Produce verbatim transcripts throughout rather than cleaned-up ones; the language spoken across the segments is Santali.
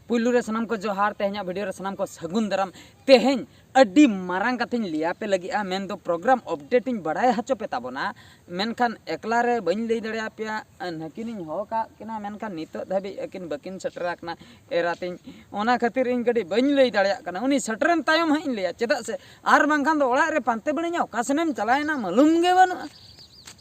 ᱯᱩᱭᱞᱩ ᱨᱮ ᱥᱟᱱᱟᱢ ᱠᱚ ᱡᱚᱦᱟᱨ, ᱛᱮᱦᱮᱧᱟᱜ ᱵᱷᱤᱰᱤᱭᱳ ᱨᱮ ᱥᱟᱱᱟᱢ ᱠᱚ ᱥᱟᱹᱜᱩᱱ ᱫᱟᱨᱟᱢ᱾ ᱛᱮᱦᱮᱧ ᱟᱹᱰᱤ ᱢᱟᱨᱟᱝ ᱠᱟᱛᱷᱟᱧ ᱞᱟᱹᱭᱟᱯᱮ ᱞᱟᱹᱜᱤᱫᱼᱟ, ᱢᱮᱱᱫᱚ ᱯᱨᱳᱜᱨᱟᱢ ᱟᱯᱰᱮᱴ ᱤᱧ ᱵᱟᱲᱟᱭ ᱦᱚᱪᱚ ᱯᱮ ᱛᱟᱵᱚᱱᱟ, ᱢᱮᱱᱠᱷᱟᱱ ᱮᱠᱞᱟ ᱨᱮ ᱵᱟᱹᱧ ᱞᱟᱹᱭ ᱫᱟᱲᱮᱭᱟᱯᱮᱭᱟ᱾ ᱱᱟᱹᱠᱤᱱᱤᱧ ᱦᱚᱦᱚ ᱠᱟᱜ ᱠᱤᱱᱟ, ᱢᱮᱱᱠᱷᱟᱱ ᱱᱤᱛᱚᱜ ᱫᱷᱟᱹᱵᱤᱡ ᱟᱹᱠᱤᱱ ᱵᱟᱹᱠᱤᱱ ᱥᱮᱴᱮᱨ ᱟᱠᱟᱱᱟ ᱮᱨᱟᱛᱤᱧ, ᱚᱱᱟ ᱠᱷᱟᱹᱛᱤᱨ ᱤᱧ ᱠᱟᱹᱴᱤᱡ ᱵᱟᱹᱧ ᱞᱟᱹᱭ ᱫᱟᱲᱮᱭᱟᱜ ᱠᱟᱱᱟ᱾ ᱩᱱᱤ ᱥᱮᱴᱮᱨᱮᱱ ᱛᱟᱭᱚᱢ ᱦᱟᱸᱜ ᱤᱧ ᱞᱟᱹᱭᱟ, ᱪᱮᱫᱟᱜ ᱥᱮ ᱟᱨ ᱵᱟᱝᱠᱷᱟᱱ ᱫᱚ ᱚᱲᱟᱜ ᱨᱮ ᱯᱟᱱᱛᱮ ᱵᱟᱹᱲᱤᱧᱟ, ᱚᱠᱟ ᱥᱮᱱᱮᱢ ᱪᱟᱞᱟᱣᱮᱱᱟ ᱢᱟᱞᱩᱢ ᱜᱮ ᱵᱟᱹᱱᱩᱜᱼᱟ᱾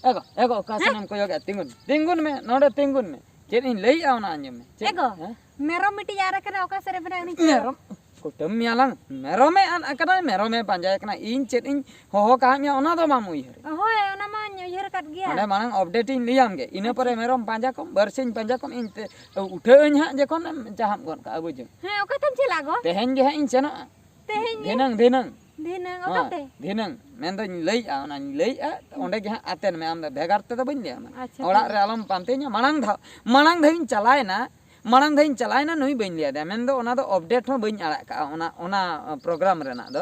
ᱮᱜᱳ, ᱮᱜᱳ, ᱚᱠᱟ ᱥᱮᱱᱮᱢ ᱠᱚᱭᱚᱜᱮᱫᱼᱟ? ᱛᱤᱸᱜᱩᱱ, ᱛᱤᱸᱜᱩᱱ ᱢᱮ, ᱱᱚᱰᱮ ᱛᱤᱸᱜᱩᱱ ᱢᱮ᱾ ᱪᱮᱫ ᱤᱧ ᱞᱟᱹᱭᱮᱜᱼᱟ ᱚᱱᱟ ᱟᱸᱡᱚᱢ ᱢᱮ᱾ ᱪᱮᱫ? ᱮᱜᱳ, ᱦᱮᱸ? ᱢᱮᱨᱚᱢ ᱢᱤᱫᱴᱤᱡ ᱟᱫ ᱟᱠᱟᱱᱟ, ᱚᱠᱟ ᱥᱮᱫ ᱨᱮ ᱢᱮᱱᱟᱭᱟ ᱩᱱᱤ ᱪᱮᱬᱮ? ᱢᱮᱨᱚᱢ ᱠᱩᱴᱟᱹᱢ ᱢᱮᱭᱟᱞᱟᱝ, ᱢᱮᱨᱚᱢᱮ ᱟᱫ ᱟᱠᱟᱱᱟ, ᱢᱮᱨᱚᱢᱮ ᱯᱟᱸᱡᱟᱭᱮ ᱠᱟᱱᱟ᱾ ᱤᱧ ᱪᱮᱫ ᱤᱧ ᱦᱚᱦᱚ ᱠᱟᱦᱟᱫ ᱢᱮᱭᱟ ᱚᱱᱟ ᱫᱚ ᱵᱟᱢ ᱩᱭᱦᱟᱹᱨ? ᱦᱳᱭ, ᱚᱱᱟ ᱢᱟᱧ ᱩᱭᱦᱟᱹᱨ ᱟᱠᱟᱫ ᱜᱮᱭᱟ᱾ ᱚᱸᱰᱮ ᱢᱟᱲᱟᱝ ᱟᱯᱰᱮᱴ ᱤᱧ ᱞᱟᱹᱭᱟᱢ ᱜᱮ, ᱤᱱᱟᱹ ᱯᱚᱨᱮ ᱟᱪᱪᱷᱟ᱾ ᱢᱮᱨᱚᱢ ᱯᱟᱸᱡᱟ ᱠᱚᱢ, ᱵᱟᱨᱥᱤᱧ ᱯᱟᱸᱡᱟ ᱠᱚᱢ, ᱤᱧ ᱛᱮ ᱩᱴᱷᱟᱹᱣ ᱟᱹᱧ ᱦᱟᱸᱜ ᱡᱚᱠᱷᱚᱱ ᱮᱢ ᱪᱟᱦᱟᱵ ᱜᱚᱫ ᱠᱟᱜᱼᱟ, ᱵᱩᱡᱷᱟᱹᱣ᱾ ᱦᱮᱸ, ᱚᱠᱟ ᱛᱮᱢ ᱪᱟᱞᱟᱜᱼᱟ ᱜᱚ? ᱛᱮᱦᱮᱧ ᱜᱮ ᱦᱟᱸᱜ ᱤᱧ ᱥᱮᱱᱚᱜᱼᱟ᱾ ᱛᱮᱦᱮᱧ ᱜᱮ? ᱫᱷᱤᱱᱟᱹᱝ, ᱫᱷᱤᱱᱟᱹᱝ᱾ ᱫᱷᱤᱱᱟᱹᱝ, ᱦᱮᱸ, ᱚᱠᱟᱛᱮ? ᱫᱷᱤᱱᱟᱹᱝ᱾ ᱢᱮᱱᱫᱚᱧ ᱞᱟᱹᱭᱮᱜᱼᱟ, ᱚᱱᱟᱧ ᱞᱟᱹᱭᱮᱜᱼᱟ, ᱦᱩᱸ᱾ ᱚᱸᱰᱮ ᱜᱮ ᱦᱟᱸᱜ ᱟᱛᱮᱱ ᱢᱮ ᱟᱢ ᱫᱚ, ᱵᱷᱮᱜᱟᱨ ᱛᱮᱫᱚ ᱵᱟᱹᱧ ᱞᱟᱹᱭᱟᱢᱟ᱾ ᱟᱪᱪᱷᱟ, ᱚᱲᱟᱜ ᱴᱷᱤᱠ ᱨᱮ ᱜᱮᱭᱟ᱾ ᱟᱞᱚᱢ ᱯᱟᱱᱛᱮᱧᱟ᱾ ᱢᱟᱲᱟᱝ ᱫᱷᱟᱣ, ᱢᱟᱲᱟᱝ ᱫᱷᱟᱣ ᱤᱧ ᱪᱟᱞᱟᱣᱮᱱᱟ, ᱢᱟᱲᱟᱝ ᱫᱷᱟᱣ ᱤᱧ ᱪᱟᱞᱟᱣᱮᱱᱟ, ᱱᱩᱭ ᱵᱟᱹᱧ ᱞᱟᱹᱭ ᱟᱫᱮᱭᱟ᱾ ᱢᱮᱱᱫᱚ ᱚᱱᱟ ᱫᱚ ᱟᱯᱰᱮᱴ ᱦᱚᱸ ᱵᱟᱹᱧ ᱟᱲᱟᱜ ᱠᱟᱜᱼᱟ, ᱚᱱᱟ, ᱚᱱᱟ ᱯᱨᱳᱜᱨᱟᱢ ᱨᱮᱱᱟᱜ ᱫᱚ᱾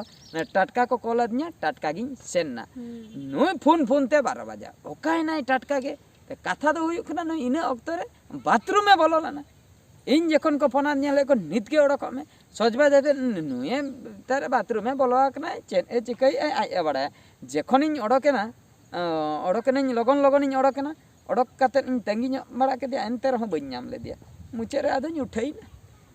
ᱴᱟᱴᱠᱟ ᱠᱚ ᱠᱚᱞ ᱟᱹᱫᱤᱧᱟ, ᱴᱟᱴᱠᱟ ᱜᱤᱧ ᱥᱮᱱ ᱮᱱᱟ᱾ ᱦᱩᱸ᱾ ᱱᱩᱭ ᱯᱷᱳᱱ ᱯᱷᱳᱱ ᱛᱮ ᱵᱟᱨᱚ ᱵᱟᱡᱟ, ᱚᱠᱟᱭᱮᱱᱟᱭ ᱴᱟᱴᱠᱟ ᱜᱮ? ᱠᱟᱛᱷᱟ ᱫᱚ ᱦᱩᱭᱩᱜ ᱠᱟᱱᱟ, ᱱᱩᱭ ᱤᱱᱟᱹ ᱚᱠᱛᱚ ᱨᱮ ᱵᱟᱛᱷᱨᱩᱢ ᱮ ᱵᱚᱞᱚ ᱞᱮᱱᱟ᱾ ᱤᱧ ᱡᱚᱠᱷᱚᱱ ᱠᱚ ᱯᱷᱳᱱ ᱟᱹᱫᱤᱧᱟ, ᱞᱟᱹᱭ ᱠᱚ, "ᱱᱤᱛ ᱜᱮ ᱚᱰᱚᱠᱚᱜ ᱢᱮ᱾" ᱥᱚᱡᱽ ᱵᱟᱡᱮ ᱛᱮ ᱱᱩᱭᱮ ᱛᱟᱨ ᱵᱟᱛᱷᱨᱩᱢ ᱮ ᱵᱚᱞᱚ ᱟᱠᱟᱱᱟᱭ, ᱪᱮᱫ ᱮ ᱪᱤᱠᱟᱹᱭᱮᱫᱼᱟᱭ ᱟᱡ ᱮ ᱵᱟᱲᱟᱭᱟ᱾ ᱡᱚᱠᱷᱚᱱᱤᱧ ᱚᱰᱚᱠᱮᱱᱟ, ᱚ, ᱚᱰᱚᱠᱮᱱᱟᱹᱧ, ᱞᱚᱜᱚᱱ ᱞᱚᱜᱚᱱᱤᱧ ᱚᱰᱚᱠᱮᱱᱟ᱾ ᱚᱰᱚᱠ ᱠᱟᱛᱮᱫ ᱤᱧ ᱛᱟᱺᱜᱤ ᱧᱚᱜ ᱵᱟᱲᱟ ᱠᱮᱫᱮᱭᱟ, ᱮᱱᱛᱮ ᱨᱮᱦᱚᱸ ᱵᱟᱹᱧ ᱧᱟᱢ ᱞᱮᱫᱮᱭᱟ᱾ ᱢᱩᱪᱟᱹᱫ ᱨᱮ ᱟᱫᱚᱧ ᱩᱴᱷᱟᱹᱭᱮᱱᱟ᱾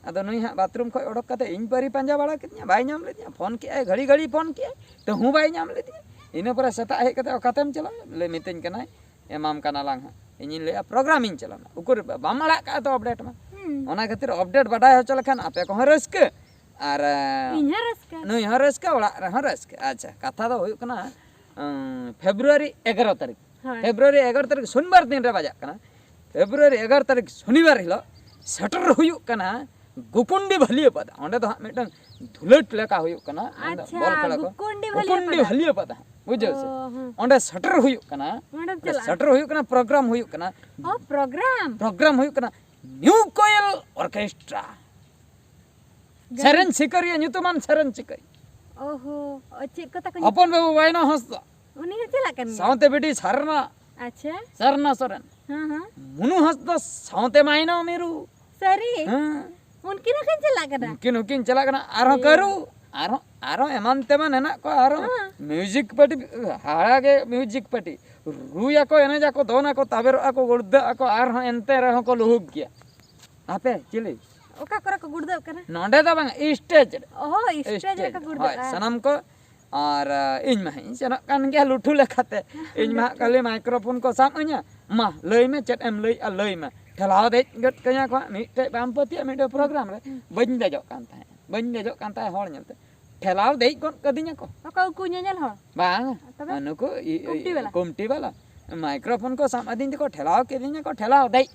ᱟᱫᱚ ᱱᱩᱭ ᱦᱟᱸᱜ ᱵᱟᱛᱷᱨᱩᱢ ᱠᱷᱚᱱ ᱚᱰᱚᱠ ᱠᱟᱛᱮᱫ ᱤᱧ ᱯᱟᱹᱨᱤ ᱯᱟᱸᱡᱟ ᱵᱟᱲᱟ ᱠᱮᱫᱮᱭᱟ, ᱵᱟᱭ ᱧᱟᱢ ᱞᱮᱫᱮᱭᱟ᱾ ᱯᱷᱳᱱ ᱠᱮᱫᱼᱟᱭ, ᱜᱷᱟᱹᱲᱤ ᱜᱷᱟᱹᱲᱤ ᱯᱷᱳᱱ ᱠᱮᱫᱼᱟᱭ, ᱛᱟᱹᱦᱩ ᱵᱟᱭ ᱧᱟᱢ ᱞᱮᱫᱮᱭᱟ᱾ ᱤᱱᱟᱹ ᱯᱚᱨᱮ ᱥᱮᱛᱟᱜ ᱦᱮᱡ ᱠᱟᱛᱮᱫ, "ᱚᱠᱟᱛᱮᱢ ᱪᱟᱞᱟᱣ?" ᱞᱟᱹᱭ ᱢᱤᱛᱟᱹᱧ ᱠᱟᱱᱟᱭ, "ᱮᱢᱟᱢ ᱠᱟᱱᱟ ᱞᱟᱝ ᱦᱟᱸᱜ᱾" ᱤᱧᱤᱧ ᱞᱟᱹᱭᱮᱫᱼᱟ, "ᱯᱨᱳᱜᱨᱟᱢᱤᱧ ᱪᱟᱞᱟᱣᱱᱟ, ᱩᱠᱩᱨ ᱵᱟᱢ ᱟᱲᱟᱜ ᱠᱟᱜᱼᱟ ᱛᱚ ᱟᱯᱰᱮᱴ ᱢᱟ?" ᱦᱩᱸ᱾ ᱚᱱᱟ ᱠᱷᱟᱹᱛᱤᱨ ᱟᱯᱰᱮᱴ ᱵᱟᱰᱟᱭ ᱦᱚᱪᱚ ᱞᱮᱠᱷᱟᱱ ᱟᱯᱮ ᱠᱚᱦᱚᱸ ᱨᱟᱹᱥᱠᱟᱹ, ᱟᱨ, ᱤᱧ ᱦᱚᱸ ᱨᱟᱹᱥᱠᱟᱹ᱾ ᱱᱩᱭ ᱦᱚᱸ ᱨᱟᱹᱥᱠᱟᱹ, ᱚᱲᱟᱜ ᱨᱮᱦᱚᱸ ᱨᱟᱹᱥᱠᱟᱹ᱾ ᱟᱪᱪᱷᱟ, ᱠᱟᱛᱷᱟ ᱫᱚ ᱦᱩᱭᱩᱜ ᱠᱟᱱᱟ, ᱩᱸ, ᱯᱷᱮᱵᱽᱨᱩᱣᱟᱨᱤ ᱮᱜᱟᱨᱚ ᱛᱟᱹᱨᱤᱠᱷ, ᱦᱳᱭ᱾ ᱯᱷᱮᱵᱽᱨᱩᱣᱟᱨᱤ ᱮᱜᱟᱨᱚ ᱛᱟᱹᱨᱤᱠᱷ ᱥᱚᱱᱤᱵᱟᱨ ᱫᱤᱱ ᱨᱮ ᱵᱟᱡᱟᱜ ᱠᱟᱱᱟ᱾ ᱯᱷᱮᱵᱽᱨᱩᱣᱟᱨᱤ ᱮᱜᱟᱨᱚ ᱛᱟᱹᱨᱤᱠᱷ ᱥᱚᱱᱤᱵᱟᱨ ᱦᱤᱞᱳᱜ ᱥᱮᱴᱮᱨ ᱦᱩᱭᱩᱜ ᱠᱟᱱᱟ ᱜᱩᱠᱩᱱᱰᱤ ᱵᱷᱟᱹᱞᱤᱭᱟᱹᱯᱟᱫᱟ᱾ ᱚᱸᱰᱮ ᱫᱚ ᱦᱟᱸᱜ ᱢᱤᱫᱴᱟᱝ ᱫᱷᱩᱞᱟᱹᱴ ᱞᱮᱠᱟ ᱦᱩᱭᱩᱜ ᱠᱟᱱᱟ᱾ ᱢᱮᱱᱫᱚ ᱟᱪᱪᱷᱟ, ᱵᱚᱞ ᱠᱷᱮᱞᱟ ᱠᱚ᱾ ᱜᱩᱠᱩᱱᱰᱤ ᱜᱩᱠᱩᱱᱰᱤ ᱵᱷᱟᱹᱞᱤᱭᱟᱹᱯᱟᱫᱟ᱾ ᱵᱷᱟᱹᱞᱤᱭᱟᱹᱯᱟᱫᱟ ᱦᱟᱸᱜ, ᱵᱩᱡᱷᱟᱹᱣ ᱥᱮ? ᱚ, ᱦᱩᱸ᱾ ᱚᱸᱰᱮ ᱥᱮᱴᱮᱨ ᱦᱩᱭᱩᱜ ᱠᱟᱱᱟ᱾ ᱚᱸᱰᱮᱢ ᱚᱸᱰᱮ ᱪᱟᱞᱟᱜᱼᱟ? ᱥᱮᱴᱮᱨ ᱦᱩᱭᱩᱜ ᱠᱟᱱᱟ, ᱯᱨᱳᱜᱨᱟᱢ ᱦᱩᱭᱩᱜ ᱠᱟᱱᱟ᱾ ᱚ, ᱯᱨᱳᱜᱨᱟᱢ? ᱯᱨᱳᱜᱨᱟᱢ ᱦᱩᱭᱩᱜ ᱠᱟᱱᱟ ᱱᱤᱭᱩ ᱠᱳᱭᱮᱞ ᱚᱨᱠᱮᱥᱴᱨᱟ᱾ ᱜᱟᱹᱰᱤ᱾ ᱥᱮᱨᱮᱧ ᱥᱤᱠᱟᱹᱨᱤᱭᱟᱹ, ᱧᱩᱛᱩᱢᱟᱱ ᱥᱮᱨᱮᱧ ᱥᱤᱠᱟᱹᱨᱤᱭᱟᱹ᱾ ᱚ ᱦᱚ, ᱚ, ᱪᱮᱫ ᱠᱚ ᱛᱟᱠᱚ ᱧᱩᱛᱩᱢ? ᱦᱚᱯᱚᱱ ᱵᱟᱹᱵᱩ ᱵᱟᱭᱱᱟ ᱦᱟᱸᱥᱫᱟ᱾ ᱩᱱᱤ ᱦᱚᱸ ᱪᱟᱞᱟᱜ ᱠᱟᱱ ᱜᱮᱭᱟ? ᱥᱟᱶᱛᱮ ᱵᱤᱴᱤ ᱥᱟᱨᱱᱟ᱾ ᱟᱪᱪᱷᱟ᱾ ᱥᱟᱨᱱᱟ ᱥᱚᱨᱮᱱ᱾ ᱦᱮᱸ, ᱦᱮᱸ᱾ ᱢᱩᱱᱩ ᱦᱟᱸᱥᱫᱟ ᱥᱟᱶᱛᱮ ᱢᱟᱭᱱᱟ ᱢᱤᱨᱩ᱾ ᱥᱟᱹᱨᱤ? ᱦᱮᱸ᱾ ᱩᱱᱠᱤᱱ ᱦᱚᱸᱠᱤᱱ ᱪᱟᱞᱟᱜ ᱠᱟᱱᱟ? ᱩᱱᱠᱤᱱ ᱦᱚᱸᱠᱤᱱ ᱪᱟᱞᱟᱜ ᱠᱟᱱᱟ, ᱟᱨᱦᱚᱸ ᱦᱮᱸ᱾ ᱠᱟᱹᱨᱩ, ᱟᱨᱦᱚᱸ, ᱟᱨᱦᱚᱸ ᱮᱢᱟᱱ ᱛᱮᱢᱟᱱ ᱦᱮᱱᱟᱜ ᱠᱚᱣᱟ, ᱟᱨᱦᱚᱸ ᱦᱮᱸ᱾ ᱢᱤᱭᱩᱡᱤᱠ ᱯᱟᱨᱴᱤ, ᱦᱟᱲᱟ ᱜᱮ ᱢᱤᱭᱩᱡᱤᱠ ᱯᱟᱨᱴᱤ᱾ ᱨᱩᱭᱟᱠᱚ, ᱮᱱᱮᱡᱟᱠᱚ, ᱫᱚᱱᱟᱠᱚ, ᱛᱟᱵᱮᱨᱚᱜᱼᱟ ᱠᱚ, ᱜᱩᱲᱫᱟᱹᱜ ᱟᱠᱚ, ᱟᱨᱦᱚᱸ ᱮᱱᱛᱮ ᱨᱮᱦᱚᱸ ᱠᱚ ᱞᱩᱦᱩᱠ ᱜᱮᱭᱟ᱾ ᱟᱯᱮ ᱪᱤᱞᱤ? ᱚᱠᱟ ᱠᱚᱨᱮ ᱠᱚ ᱜᱩᱲᱫᱟᱹᱜ ᱠᱟᱱᱟ? ᱱᱚᱸᱰᱮ ᱫᱚ ᱵᱟᱝ, ᱥᱴᱮᱡᱽ ᱨᱮ᱾ ᱚᱦᱚ, ᱥᱴᱮᱡᱽ ᱨᱮᱠᱚ ᱜᱩᱲᱫᱟᱹᱜᱼᱟ᱾ ᱦᱳᱭ, ᱥᱟᱱᱟᱢ ᱠᱚ᱾ ᱟᱨ, ᱟ, ᱤᱧ ᱢᱟ ᱦᱟᱸᱜ ᱤᱧ ᱥᱮᱱᱚᱜ ᱠᱟᱱ ᱜᱮᱭᱟ ᱞᱩᱴᱷᱩ ᱞᱮᱠᱟᱛᱮ᱾ ᱤᱧ ᱢᱟ ᱦᱟᱸᱜ ᱠᱷᱟᱹᱞᱤ ᱢᱟᱭᱠᱨᱳᱯᱷᱳᱱ ᱠᱚ ᱥᱟᱵ ᱟᱹᱧᱟ, "ᱢᱟ, ᱞᱟᱹᱭ ᱢᱮ, ᱪᱮᱫ ᱮᱢ ᱞᱟᱹᱭᱮᱜᱼᱟ, ᱞᱟᱹᱭ ᱢᱮ᱾" ᱴᱷᱮᱞᱟᱣ ᱫᱮᱡ ᱜᱚᱫ ᱠᱟᱹᱧᱟ ᱠᱚ ᱦᱟᱸᱜ, ᱢᱤᱫᱴᱮᱡ ᱵᱟᱢ ᱯᱟᱹᱛᱭᱟᱹᱜᱼᱟ, ᱢᱤᱫᱴᱮᱡ ᱯᱨᱳᱜᱨᱟᱢ ᱨᱮ ᱦᱩᱸ᱾ ᱵᱟᱹᱧ ᱫᱮᱡᱚᱜ ᱠᱟᱱ ᱛᱟᱦᱮᱸᱫ, ᱵᱟᱹᱧ ᱫᱮᱡᱚᱜ ᱠᱟᱱ ᱛᱟᱦᱮᱸᱫ ᱦᱚᱲ ᱧᱮᱞᱛᱮ᱾ ᱴᱷᱮᱞᱟᱣ ᱫᱮᱡ ᱜᱚᱫ ᱠᱟᱹᱫᱤᱧᱟ ᱠᱚ᱾ ᱚᱠᱟ ᱩᱱᱠᱩ ᱧᱮᱧᱮᱞ ᱦᱚᱲ? ᱵᱟᱝ, ᱛᱚᱵᱮ? ᱱᱩᱠᱩ ᱤ-, ᱤ-, ᱠᱚᱢᱴᱤ ᱵᱟᱞᱟ? ᱠᱚᱢᱴᱤ ᱵᱟᱞᱟ᱾ ᱢᱟᱭᱠᱨᱳᱯᱷᱳᱱ ᱠᱚ ᱥᱟᱵ ᱟᱹᱫᱤᱧ ᱛᱮᱠᱚ ᱴᱷᱮᱞᱟᱣ ᱠᱤᱫᱤᱧᱟ ᱠᱚ, ᱴᱷᱮᱞᱟᱣ ᱫᱮᱡ᱾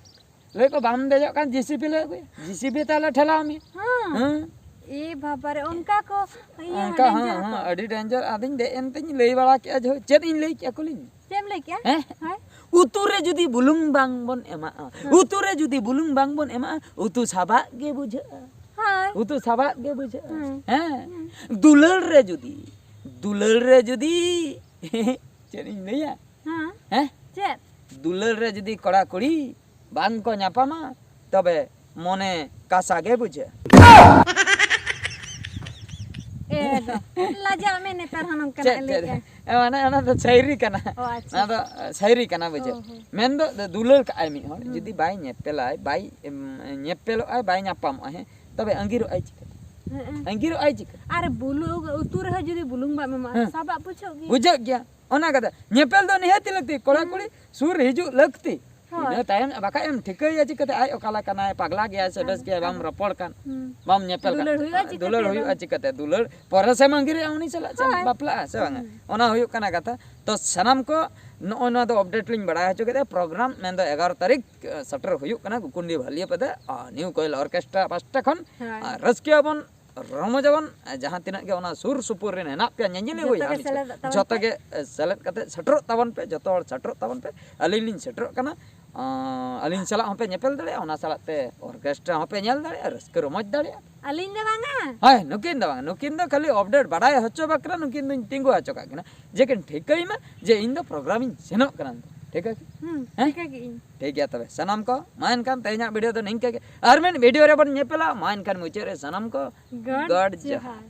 ᱞᱟᱹᱭ ᱠᱚ, "ᱵᱟᱢ ᱫᱮᱡᱚᱜ ᱠᱟᱱ, ᱡᱤᱥᱤᱯᱤ ᱞᱮ ᱟᱹᱜᱩᱭᱟ, ᱡᱤᱥᱤᱯᱤ ᱛᱟᱦᱞᱮ ᱴᱷᱮᱞᱟᱣ ᱢᱮ᱾" ᱦᱮᱸ᱾ ᱦᱮᱸ᱾ ᱮ ᱵᱟᱵᱟ ᱨᱮ, ᱚᱱᱠᱟ ᱠᱚ ᱤᱭᱟᱹ ᱚᱱᱠᱟ, ᱦᱮᱸ, ᱰᱮᱧᱡᱟᱨ ᱦᱮᱸ, ᱠᱚ᱾ ᱟᱹᱰᱤ ᱰᱮᱧᱡᱟᱨ᱾ ᱟᱫᱚᱧ ᱫᱮᱡ ᱮᱱᱛᱮᱧ ᱞᱟᱹᱭ ᱵᱟᱲᱟ ᱠᱮᱜᱼᱟ, ᱡᱮ, ᱪᱮᱫ ᱤᱧ ᱞᱟᱹᱭ ᱠᱮᱜᱼᱟ, ᱠᱩᱞᱤᱧ ᱢᱮ᱾ ᱪᱮᱫ ᱮᱢ ᱞᱟᱹᱭ ᱠᱮᱜᱼᱟ? ᱦᱮᱸ? ᱦᱳᱭ᱾ ᱩᱛᱩ ᱨᱮ ᱡᱩᱫᱤ ᱵᱩᱞᱩᱝ ᱵᱟᱝ ᱵᱚᱱ ᱮᱢᱟᱜᱼᱟ, ᱦᱮᱸ᱾ ᱩᱛᱩ ᱨᱮ ᱡᱩᱫᱤ ᱵᱩᱞᱩᱝ ᱵᱟᱝ ᱵᱚᱱ ᱮᱢᱟᱜᱼᱟ, ᱩᱛᱩ ᱥᱟᱵᱟᱜ ᱜᱮ ᱵᱩᱡᱷᱟᱹᱜᱼᱟ᱾ ᱦᱳᱭ᱾ ᱩᱛᱩ ᱥᱟᱵᱟᱜ ᱜᱮ ᱵᱩᱡᱷᱟᱹᱜᱼᱟ᱾ ᱦᱮᱸ᱾ ᱦᱮᱸ᱾ ᱦᱮᱸ᱾ ᱫᱩᱞᱟᱹᱲ ᱨᱮ ᱡᱩᱫᱤ, ᱫᱩᱞᱟᱹᱲ ᱨᱮ ᱡᱩᱫᱤ, ᱪᱮᱫ ᱤᱧ ᱞᱟᱹᱭᱟ? ᱦᱮᱸ᱾ ᱦᱮᱸ? ᱪᱮᱫ? ᱫᱩᱞᱟᱹᱲ ᱨᱮ ᱡᱩᱫᱤ ᱠᱚᱲᱟ ᱠᱩᱲᱤ ᱵᱟᱝ ᱠᱚ ᱧᱟᱯᱟᱢᱟ, ᱛᱚᱵᱮ ᱢᱚᱱᱮ ᱠᱟᱥᱟ ᱜᱮ ᱵᱩᱡᱷᱟᱹᱜᱼᱟ᱾ ᱮ ᱫᱚ, ᱞᱟᱡᱟᱜ ᱢᱮ, ᱱᱮᱛᱟᱨ ᱦᱚᱸ ᱱᱚᱝᱠᱟᱱᱟᱜ ᱪᱮᱫ, ᱮ ᱞᱟᱹᱭ ᱪᱮᱫ? ᱮᱜᱼᱟ᱾ ᱮ, ᱢᱟᱱᱮ ᱚᱱᱟ ᱫᱚ ᱥᱟᱭᱨᱤ ᱠᱟᱱᱟ᱾ ᱚ, ᱟᱪᱪᱷᱟ᱾ ᱚᱱᱟ ᱫᱚ, ᱮ, ᱥᱟᱭᱨᱤ ᱠᱟᱱᱟ, ᱵᱩᱡᱷᱟᱹᱣ᱾ ᱚ, ᱦᱚᱸ᱾ ᱢᱮᱱᱫᱚ ᱫᱩᱞᱟᱹᱲ ᱠᱟᱜᱼᱟᱭ ᱢᱤᱫ ᱦᱚᱲ, ᱦᱩᱸ᱾ ᱡᱩᱫᱤ ᱵᱟᱭ ᱧᱮᱯᱮᱞᱟᱭ, ᱵᱟᱭ, ᱮᱢ, ᱧᱮᱯᱮᱞᱚᱜᱼᱟᱭ, ᱵᱟᱭ ᱧᱟᱯᱟᱢᱚᱜᱼᱟᱭ, ᱦᱮᱸ, ᱛᱚᱵᱮ ᱟᱺᱜᱤᱨᱚᱜᱼᱟᱭ ᱪᱤᱠᱟᱹᱛᱮ? ᱦᱮᱸ, ᱦᱮᱸ᱾ ᱟᱺᱜᱤᱨᱚᱜᱼᱟᱭ ᱪᱤᱠᱟᱹᱛᱮ? ᱟᱨ ᱵᱩᱞᱩ ᱩᱛᱩ ᱨᱮᱦᱚᱸ ᱡᱩᱫᱤ ᱵᱩᱞᱩᱝ ᱵᱟᱢ ᱮᱢᱟᱜᱼᱟ, ᱦᱮᱸ᱾ ᱥᱟᱵᱟᱜ ᱵᱩᱡᱷᱟᱹᱜ ᱜᱮᱭᱟ᱾ ᱵᱩᱡᱷᱟᱹᱜ ᱜᱮᱭᱟ᱾ ᱚᱱᱟ ᱠᱟᱛᱷᱟ, ᱧᱮᱯᱮᱞ ᱫᱚ ᱱᱤᱦᱟᱹᱛᱤ ᱞᱟᱹᱠᱛᱤ, ᱠᱚᱲᱟ ᱦᱩᱸ᱾ ᱠᱩᱲᱤ ᱥᱩᱨ ᱦᱤᱡᱩᱜ ᱞᱟᱹᱠᱛᱤ᱾ ᱦᱳᱭ᱾ ᱤᱱᱟᱹ ᱛᱟᱭᱚᱢ ᱵᱟᱠᱷᱟᱡ ᱮᱢ ᱴᱷᱤᱠᱟᱹᱭᱟ ᱪᱤᱠᱟᱹᱛᱮ ᱟᱡ ᱚᱠᱟ ᱞᱮᱠᱟᱱᱟᱭ, ᱯᱟᱜᱽᱞᱟ ᱜᱮᱭᱟᱭ ᱥᱮ ᱟᱫᱚ, ᱵᱮᱥ ᱜᱮᱭᱟᱭ, ᱵᱟᱢ ᱟᱫᱚ᱾ ᱨᱚᱯᱚᱲ ᱠᱟᱱ, ᱦᱩᱸ᱾ ᱵᱟᱢ ᱧᱮᱯᱮᱞ ᱫᱩᱞᱟᱹᱲ ᱠᱟᱱ᱾ ᱦᱩᱭᱩᱜᱼᱟ ᱪᱤᱠᱟᱹᱛᱮ ᱫᱩᱞᱟᱹᱲ ᱟᱫᱚ? ᱯᱚᱨᱮ ᱥᱮᱢ ᱟᱺᱜᱤᱨᱮᱭᱟ ᱩᱱᱤ ᱥᱟᱞᱟᱜ ᱥᱮᱢ ᱦᱳᱭ᱾ ᱵᱟᱯᱞᱟᱜᱼᱟ ᱥᱮ ᱵᱟᱝᱟ? ᱦᱩᱸ᱾ ᱚᱱᱟ ᱦᱩᱭᱩᱜ ᱠᱟᱱᱟ ᱠᱟᱛᱷᱟ᱾ ᱛᱚ ᱥᱟᱱᱟᱢ ᱠᱚ ᱱᱚᱜᱼᱚᱭ ᱱᱚᱣᱟ ᱫᱚ update ᱞᱤᱧ ᱵᱟᱲᱟᱭ ᱦᱚᱪᱚ ᱠᱮᱫᱟ᱾ ᱯᱨᱳᱜᱨᱟᱢ ᱢᱮᱱᱫᱚ ᱮᱜᱟᱨᱚ ᱛᱟᱹᱨᱤᱠᱷ, ᱮ, ᱥᱮᱴᱮᱨ ᱦᱩᱭᱩᱜ ᱠᱟᱱᱟ ᱜᱩᱠᱩᱱᱰᱤ ᱵᱷᱟᱞᱤᱭᱟᱹ ᱯᱟᱫᱟ, ᱟᱨ ᱱᱤᱭᱩ ᱠᱚᱭᱮᱞ ᱚᱨᱠᱮᱥᱴᱨᱟ ᱯᱟᱥᱴᱟ ᱠᱷᱚᱱ᱾ ᱦᱳᱭ᱾ ᱟᱨ ᱨᱟᱹᱥᱠᱟᱹᱭᱟᱵᱚᱱ, ᱨᱚᱢᱚᱡᱟᱵᱚᱱ, ᱡᱟᱦᱟᱸ ᱛᱤᱱᱟᱹᱜ ᱜᱮ ᱚᱱᱟ ᱥᱩᱨ ᱥᱩᱯᱩᱨ ᱨᱮᱱ ᱦᱮᱱᱟᱜ ᱯᱮᱭᱟ ᱧᱮᱧᱮᱞᱤᱭᱟᱹ ᱡᱚᱛᱚ ᱵᱚᱭᱦᱟ ᱜᱮ ᱢᱤᱥᱮ, ᱥᱮᱞᱮᱫᱚᱜ ᱛᱟᱵᱚᱱ ᱡᱚᱛᱚ ᱯᱮ᱾ ᱜᱮ, ᱮ, ᱥᱮᱞᱮᱫ ᱠᱟᱛᱮ ᱥᱮᱴᱮᱨᱚᱜ ᱛᱟᱵᱚᱱ ᱯᱮ, ᱡᱚᱛᱚ ᱦᱚᱲ ᱥᱮᱴᱮᱨᱚᱜ ᱛᱟᱵᱚᱱ ᱯᱮ᱾ ᱟᱹᱞᱤᱧ ᱞᱤᱧ ᱥᱮᱴᱮᱨᱚᱜ ᱠᱟᱱᱟ, ᱟᱸ, ᱟᱹᱞᱤᱧ ᱥᱟᱞᱟᱜ ᱦᱚᱸᱯᱮ ᱧᱮᱯᱮᱞ ᱫᱟᱲᱮᱭᱟᱜᱼᱟ, ᱚᱱᱟ ᱥᱟᱞᱟᱜ ᱛᱮ ᱚᱨᱠᱮᱥᱴᱨᱟ ᱦᱚᱸᱯᱮ ᱧᱮᱞ ᱫᱟᱲᱮᱭᱟᱜᱼᱟ, ᱨᱟᱹᱥᱠᱟᱹ ᱨᱚᱢᱚᱡᱽ ᱫᱟᱲᱮᱭᱟᱜᱼᱟ᱾ ᱟᱹᱞᱤᱧ ᱫᱚ ᱵᱟᱝᱟ᱾ ᱦᱳᱭ, ᱱᱩᱠᱤᱱ ᱫᱚ ᱵᱟᱝᱟ, ᱱᱩᱠᱤᱱ ᱫᱚ ᱠᱷᱟᱹᱞᱤ update ᱵᱟᱰᱟᱭ ᱦᱚᱪᱚ ᱵᱟᱠᱷᱨᱟ ᱱᱩᱠᱤᱱ ᱫᱚᱧ ᱛᱤᱸᱜᱩ ᱦᱚᱪᱚ ᱠᱟᱜ ᱠᱤᱱᱟ, ᱡᱮ ᱠᱤᱱ ᱴᱷᱤᱠᱟᱹᱭ ᱢᱟ ᱡᱮ ᱤᱧ ᱫᱚ ᱯᱨᱳᱜᱨᱟᱢᱤᱧ ᱥᱮᱱᱚᱜ ᱠᱟᱱᱟ᱾ ᱴᱷᱤᱠ ᱜᱮ? ᱦᱩᱸ ᱦᱮᱸ? ᱴᱷᱤᱠ ᱜᱮ ᱤᱧ ᱴᱷᱤᱠ ᱜᱮᱭᱟ ᱛᱚᱵᱮ ᱥᱟᱱᱟᱢ ᱠᱚ, ᱢᱟ ᱮᱱᱠᱷᱟᱱ ᱛᱮᱦᱮᱧᱟᱜ ᱵᱷᱤᱰᱤᱭᱳ ᱫᱚ ᱱᱤᱝᱠᱟᱹ ᱜᱮ᱾ ᱟᱨ ᱢᱤᱫ ᱵᱷᱤᱰᱤᱭᱳ ᱨᱮᱵᱚᱱ ᱧᱮᱯᱮᱞᱟ᱾ ᱢᱟ ᱮᱱᱠᱷᱟᱱ ᱢᱩᱪᱟᱹᱫ ᱨᱮ ᱥᱟᱱᱟᱢ ᱠᱚ God God ᱡᱚᱦᱟᱨ᱾